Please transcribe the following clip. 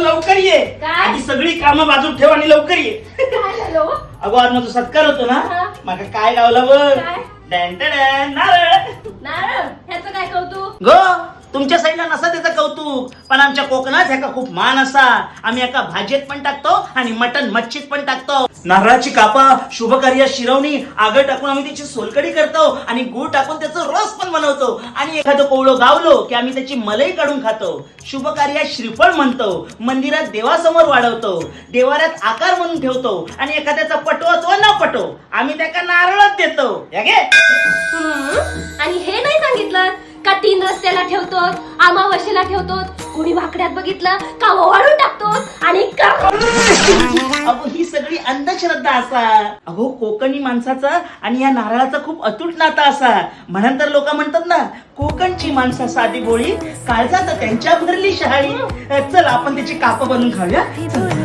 अगं लवकर ये. काय? आधी सगळी कामं बाजूत ठेव आणि लवकर ये. काय झालं हो? अगं, आज माझा सत्कार होतो ना. हा. माका काय गावला बघ. काय? डॅन डॅन, नारळ. नारळ? ह्याचं काय कौतुक? ग, तुमच्या साईडला नसा त्याचं कौतुक, पण आमच्या कोकणात ह्याका खूप मान असा. आम्ही एका भाजीत पण टाकतो आणि मटण मच्छीत पण टाकतो. नारळाची कापा शुभ कार्य शिरवणी आगळ टाकून आम्ही त्याची सोलकडी करतो आणि गुळ टाकून त्याचं रस पण बनवतो. आणि एखादं कोवळं गावलो की आम्ही त्याची मलई काढून खातो. शुभ कार्यात श्रीफळ म्हणतो, मंदिरात देवासमोर वाढवतो, देवाऱ्यात आकार म्हणून ठेवतो आणि एखाद्याचा पटो अथवा न पटो, आम्ही त्याका नारळच देतो. या घे. हम्म. आणि हे नाही सांगितलं का तीन रस्त्याला ठेवतो, अमावस्येला ठेवतो, कुणी भाकड्यात बघितलं का ओवाळून टाकतो आणि अगो, ही सगळी अंधश्रद्धा असा. अगो, कोकणी माणसाचा आणि या नारळाचा खूप अतूट नाता असा. म्हणून तर लोक म्हणतात ना, कोकणची माणसं साधी बोळी, काळजात त्यांच्या भरली शहाळी. चल, आपण त्याची काप बनवून खाऊया. चल.